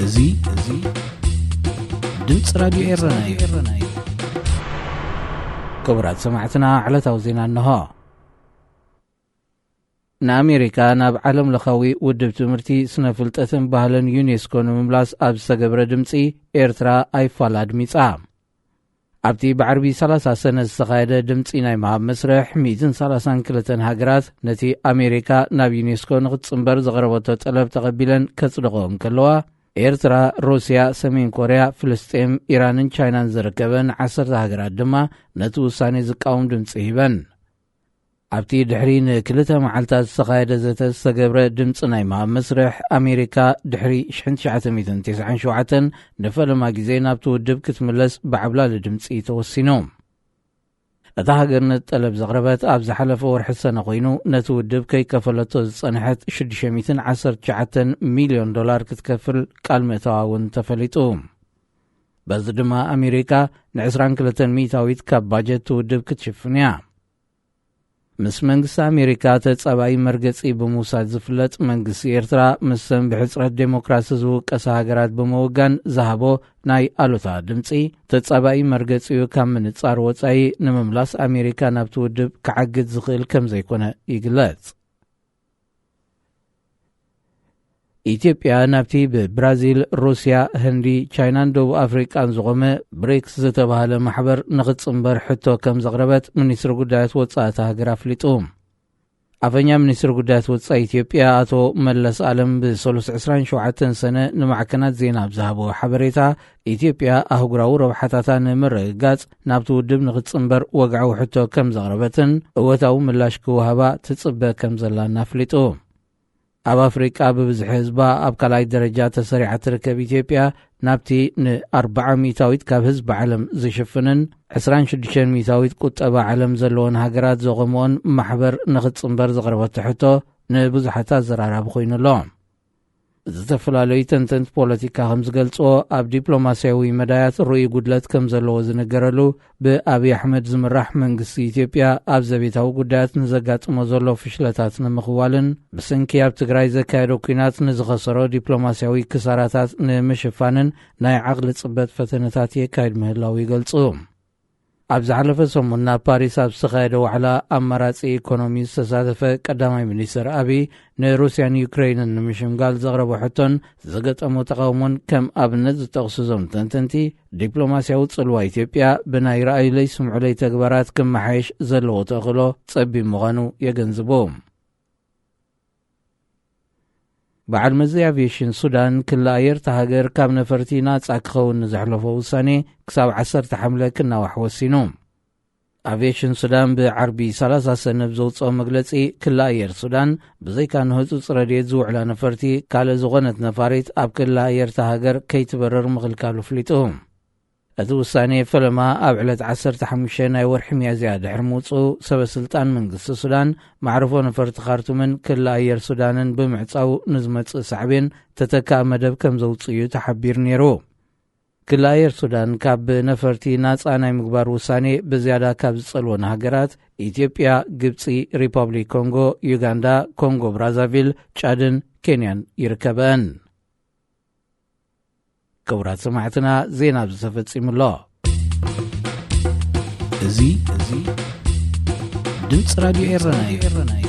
እዚ፣ እዚ ድምፂ ራዲዮ ኤረና እዩ። ክቡራት ሰማዕትና፣ ዕለታዊ ዜና እንሆ። ንኣሜሪካ ናብ ዓለም ለኻዊ ውድብ ትምህርቲ፣ ስነ ፍልጠትን ባህልን ዩኔስኮ ንምምላስ ኣብ ዝተገብረ ድምፂ፣ ኤርትራ ኣይፋል ኣድሚፃ። ኣብቲ ብዓርቢ ሰላሳ ሰነ ዝተኻየደ ድምፂ ናይ ምሃብ መስርሕ፣ ሚእትን ሰላሳን ክልተን ሃገራት ነቲ ኣሜሪካ ናብ ዩኔስኮ ንኽትፅንበር ዘቕረበቶ ጠለብ ተቐቢለን ከጽድቕኦ እንከለዋ፣ ኤርትራ፣ ሩስያ፣ ሰሜን ኮርያ፣ ፍልስጤም፣ ኢራንን ቻይናን ዝርከበን ዓሰርተ ሃገራት ድማ ነቲ ውሳኔ ዝቃወም ድምፂ ሂበን። ኣብቲ ድሕሪ ንክልተ መዓልታት ዝተኻየደ ዘተ ዝተገብረ ድምፂ ናይ ምሃብ መስርሕ፣ ኣሜሪካ ድሕሪ ሽሕን ትሽዓተ ሚእትን ተስዓን ሸውዓተን ንፈለማ ግዜ ናብቲ ውድብ ክትምለስ ብዓብላሊ ድምፂ ተወሲኑ። እታ ሃገር ነቲ ጠለብ ዘቕረበት ኣብ ዝሓለፈ ወርሒ ሰነ ኮይኑ፣ ነቲ ውድብ ከይከፈለቶ ዝጸንሐት ሽዱሽተ ሚእትን ዓሰርተ ትሽዓተን ሚልዮን ዶላር ክትከፍል ቃል ምእታዋ እውን ተፈሊጡ። በዚ ድማ ኣሜሪካ ንዕስራን ክልተን ሚእታዊት ካብ ባጀት እቲ ውድብ ክትሽፍን እያ። ምስ መንግስቲ ኣሜሪካ ተጻባኢ መርገጺ ብምውሳድ ዝፍለጥ መንግስቲ ኤርትራ፣ ምስተን ብሕጽረት ዴሞክራሲ ዝውቀሳ ሃገራት ብምውጋን ዝሃቦ ናይ ኣሉታ ድምጺ፣ ተጻባኢ መርገጺኡ ካብ ምንጻር ወጻኢ ንምምላስ ኣሜሪካ ናብቲ ውድብ ክዓግት ዝኽእል ከም ዘይኮነ ይግለጽ። ኢትዮጵያ ናብቲ ብብራዚል፣ ሩስያ፣ ህንዲ፣ ቻይናን ደቡብ ኣፍሪቃን ዝቖመ ብሪክስ ዝተባህለ ማሕበር ንኽትጽንበር ሕቶ ከም ዘቕረበት ሚኒስትሪ ጉዳያት ወጻኢ እታ ሃገር ኣፍሊጡ። ኣፈኛ ሚኒስትሪ ጉዳያት ወጻኢ ኢትዮጵያ ኣቶ መለስ ኣለም ብሰሉስ ዕስራን ሸውዓተን ሰነ ንማዕከናት ዜና ኣብ ዝሃቦ ሓበሬታ፣ ኢትዮጵያ ኣህጉራዊ ረብሓታታ ንምርግጋጽ ናብቲ ውድብ ንኽትጽንበር ወግዓዊ ሕቶ ከም ዘቕረበትን እወታዊ ምላሽ ክወሃባ ትጽበ ከም ዘላን ኣፍሊጡ። ኣብ ኣፍሪቃ ብብዝሒ ህዝባ ኣብ ካልኣይ ደረጃ ተሰሪዓ ትርከብ ኢትዮጵያ፣ ናብቲ ንኣርብዓ ሚእታዊት ካብ ህዝቢ ዓለም ዝሽፍንን ዕስራን ሽዱሽተን ሚእታዊት ቁጠባ ዓለም ዘለወን ሃገራት ዘቖምኦን ማሕበር ንኽትጽንበር ዘቕረበቶ ሕቶ ንብዙሓት ኣዘራራቢ ኮይኑ ኣሎ። ዝተፈላለዩ ተንተንቲ ፖለቲካ ከም ዝገልጽዎ፣ ኣብ ዲፕሎማስያዊ መዳያት ርኡይ ጉድለት ከም ዘለዎ ዝንገረሉ፣ ብኣብይ ኣሕመድ ዝምራሕ መንግስቲ ኢትዮጵያ ኣብ ዘቤታዊ ጉዳያት ንዘጋጥሞ ዘሎ ፍሽለታት ንምኽዋልን ብሰንኪ ኣብ ትግራይ ዘካየዶ ኲናት ንዝኸሰሮ ዲፕሎማስያዊ ክሳራታት ንምሽፋንን ናይ ዓቕሊ ጽበት ፈተነታት የካይድ ምህላው ይገልጹ። ኣብ ዝሓለፈ ሰሙን ናብ ፓሪስ ኣብ ዝተኻየደ ዋዕላ ኣማራጺ ኢኮኖሚ ዝተሳተፈ ቀዳማይ ሚኒስትር ኣብይ፣ ንሩስያን ዩክሬንን ንምሽምጋል ዘቕረቦ ሕቶን ዝገጠሞ ተቓውሞን ከም ኣብነት ዝጠቕሱ እዞም ተንተንቲ፣ ዲፕሎማስያዊ ጽልዋ ኢትዮጵያ ብናይ ረኣዩለይ ስምዑለይ ተግባራት ክመሓየሽ ዘለዎ ተኽእሎ ጸቢብ ምዃኑ የገንዝቡ። በዓል መዚ ኣቪዬሽን ሱዳን፣ ክሊ ኣየር እታ ሃገር ካብ ነፈርቲ ናጻ ክኸውን ንዘሕለፎ ውሳኔ ክሳብ ዓሰርተ ሓምለ ክናዋሕ ወሲኑ። ኣቪዬሽን ሱዳን ብዓርቢ ሰላሳ ሰነ ብዘውጽኦ መግለጺ፣ ክሊ ኣየር ሱዳን ብዘይካ ንህጹጽ ረድኤት ዝውዕላ ነፈርቲ፣ ካልእ ዝኾነት ነፋሪት ኣብ ክሊ ኣየር እታ ሃገር ከይትበርር ምኽልካሉ ኣፍሊጡ። እቲ ውሳኔ ፈለማ ኣብ ዕለት ዓሰርተ ሓሙሽተ ናይ ወርሒ ሚያዝያ ድሕሪ ምውጽኡ፣ ሰበ ስልጣን መንግስቲ ሱዳን፣ መዕርፎ ነፈርቲ ካርቱምን ክሊ ኣየር ሱዳንን ብምዕጻው ንዝመጽእ ሳዕቤን ተተካእ መደብ ከም ዘውጽእ እዩ ተሓቢሩ ነይሩ። ክሊ ኣየር ሱዳን ካብ ነፈርቲ ናጻ ናይ ምግባር ውሳኔ ብዝያዳ ካብ ዝጸልወን ሃገራት፣ ኢትዮጵያ፣ ግብጺ፣ ሪፐብሊክ ኮንጎ፣ ዩጋንዳ፣ ኮንጎ ብራዛቪል፣ ጫድን ኬንያን ይርከበን። ክቡራት ሰማዕትና፣ ዜና ኣብዚ ተፈጺሙ ኣሎ። እዚ፣ እዚ ድምፂ ራዲዮ ኤረና እዩ።